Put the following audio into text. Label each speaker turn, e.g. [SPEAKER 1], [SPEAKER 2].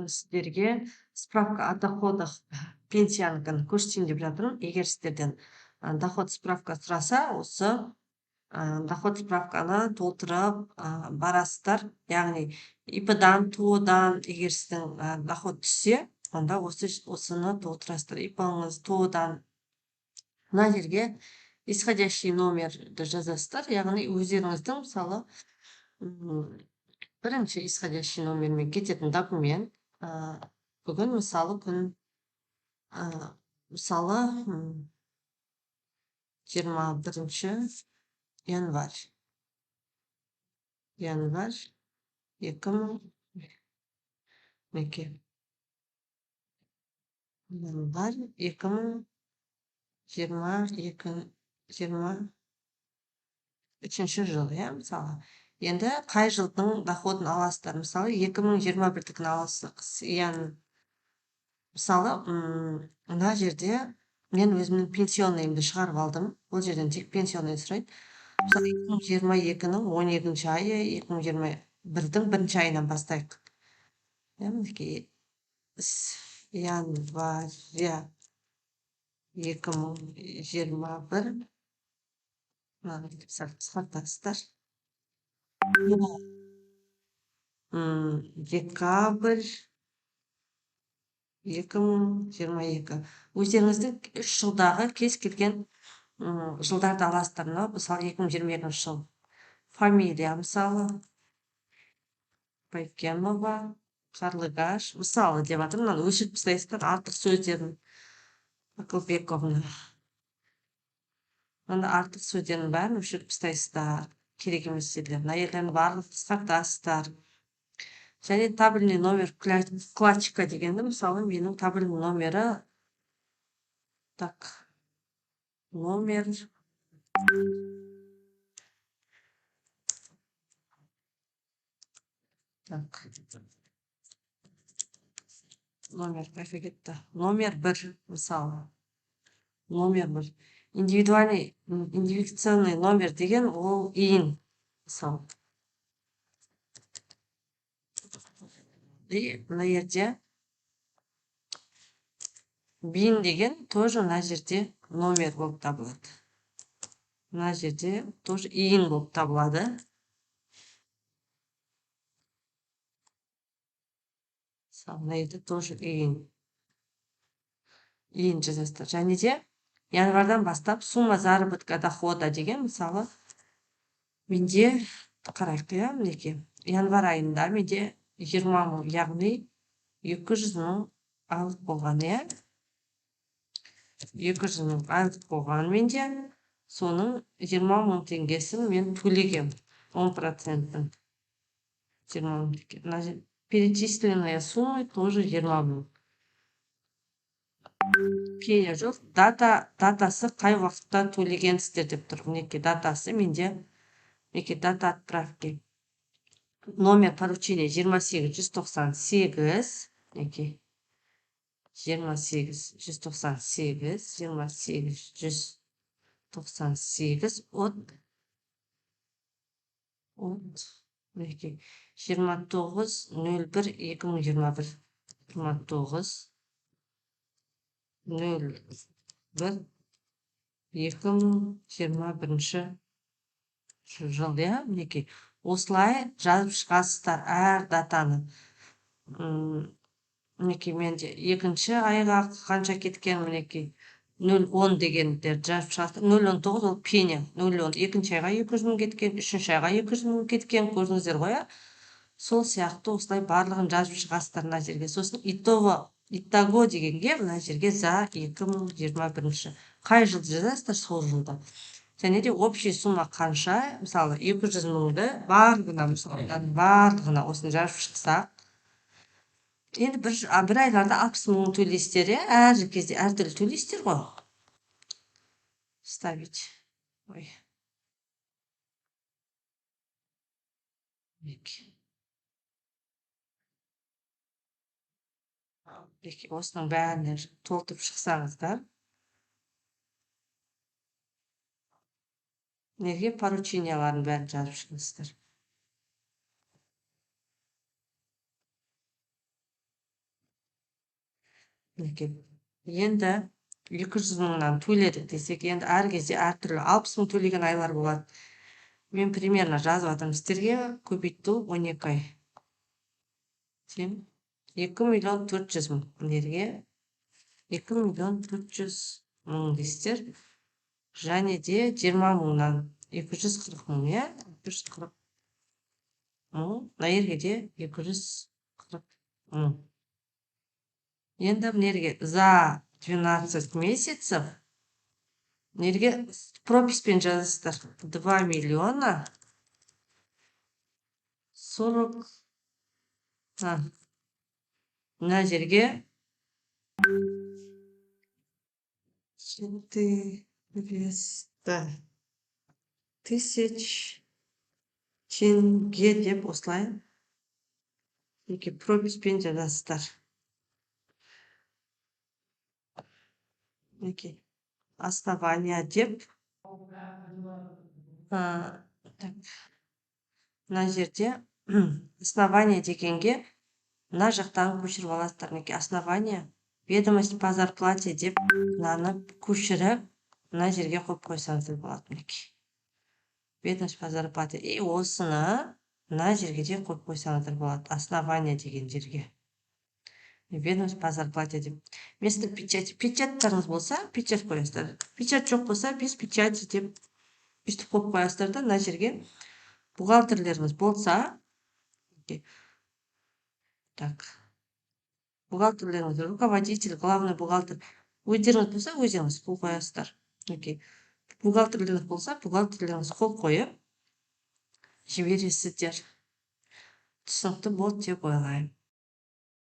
[SPEAKER 1] Бүгін сіздерге справка о доходах пенсияныкін көрсетейін деп жатырмын. Егер сіздерден доход справка сұраса, осы доход справканы толтырып барасыздар. Яғни ИП-дан, ТОО-дан егер сіздің доход түссе, онда осыны толтырасыздар. ИП-ңыз, ТОО-дан. Мына жерге исходящий номерді жазасыздар. Яғни өздеріңіздің, мысалы, бірінші исходящий номермен кететін документ. Бүгін, мысалы, күн, мысалы, 21 январь. Январь 2000, мінекей, январь 2022, 23-ші жыл, иә, мысалы. Енді қай жылдың доходын аласыздар? Мысалы, 2021-дікін аласыз. Яғни, мысалы, мына жерде мен өзімнің пенсионныйымды шығарып алдым. Бұл жерден тек пенсионный сұрайды. Мысалы, 2022-нің 12 айы, 2021-дің бірінші айынан бастайық. Иә, мінекей, с января 2021. Мынаны бүйтіп сәл қысқартасыздар. Декабрь 2022. Өздеріңіздің 3 жылдағы кез келген жылдарды аласыздар. Мынау, мысалы, 2022 жыл. Фамилия, мысалы, Байкенова, Қарлығаш, мысалы деп жатырмын. Мынаны өшіріп тастайсыздар артық сөздерін. Ақылбековна. Мында артық сөздердің бәрін өшіріп тастайсыздар. Керек емес жерлер. Мына жерлердің барлығын қысқартасыздар. Және табельный номер вкладчика дегенді, мысалы, менің табельный номері, так, номер, так, номер қайда кетті? Номер 1, мысалы, номер 1. Индивидуальный идентификационный номер деген ол ИИН, мысалы. И мына жерде БИН деген тоже мына жерде номер болып табылады. Мына жерде тоже ИИН болып табылады. Мысалы, мына жерде тоже ИИН. ИИН жазасыздар. Және де январьдан бастап сумма заработка дохода деген, мысалы, менде қарайық, иә, мінекей, январь айында менде 20 мың, яғни 200 мың айлық болған, иә, 200 мың айлық болған менде, соның 20 мың теңгесін мен төлегем, 10%-ін. 20 мың теңге. Мына жер перечисленная сумма тоже 20 мың. Пеня жоқ. Датасы қай уақытта төлегенсіздер деп тұр. Мінекей, датасы менде, мінекей, дата отправки. Номер поручения жиырма сегіз жүз тоқсан сегіз, мінекей, жиырма сегіз жүз тоқсан сегіз, жиырма сегіз жүз тоқсан сегіз от, мінекей, 29.01.2021, 29.01.2021 жыл, иә, мінекей. Осылай жазып шығасыздар әр датаны. Мінекей, менде екінші айға қанша кеткен, мінекей, нөл он дегендерді жазып шығасыздар. Нөл он тоғыз ол пеня, нөл он екінші айға 200 мың кеткен, үшінші айға 200 мың кеткен, көрдіңіздер ғой, иә? Сол сияқты осылай барлығын жазып шығасыздар мына жерге. Сосын итого дегенге мына жерге за 2021. Қай жылды жазасыздар, сол жылды. Және де общий сумма қанша, мысалы, 200 мыңды барлығына, мысалы, барлығына осыны жазып шықсақ, енді бір айларда 60 мың төлейсіздер, иә, әр кезде әртүрлі төлейсіздер ғой. Ставить. Ой. Мінекей. Мінекей, осының бәріне толтырып шықсаңыздар, неге поручениялардың бәрін жазып шығыңыздар. Мінекей, енді 200 мыңнан төледік десек, енді әр кезде әртүрлі 60 мың төлеген айлар болады. Мен примерно жазып жатырмын сіздерге, көбейту 12 ай. Тең 2 миллион 400 мың. Мына 2 миллион 400 мың дейсіздер. Және де 20 мыңнан 240 мың, иә? 240 мың. Мына жерге де 240 мың. Енді мына жерге за 12 месяцев мына жерге прописпен жазасыздар. 2 миллиона 40, мына жерге 400 тысяч теңге деп осылай неке прописпен жазасыздар. Мінекей, основание деп, так, мына жерде основание дегенге мына жақтан көшіріп аласыздар. Мінекей, основание ведомость по зарплате деп мынаны көшіріп мына жерге қойып қойсаңыздар болады. Мінекей, ведомость по зарплате. И осыны мына жерге де қойып қойсаңыздар болады, основание деген жерге. Ведомость по зарплате деп. Место печати. Печаттарыңыз болса, печать қоясыздар. Печать жоқ болса, без печати деп өйстіп қойып қоясыздар да, мына жерге бухгалтерлеріңіз болса, так, бухгалтерлеріңіз, руководитель, главный бухгалтер өздеріңіз болса, өздеріңіз қол қоясыздар. Окей. Бухгалтерлеріңіз болса, бухгалтерлеріңіз қол қойып жібересіздер. Түсінікті болды деп ойлаймын.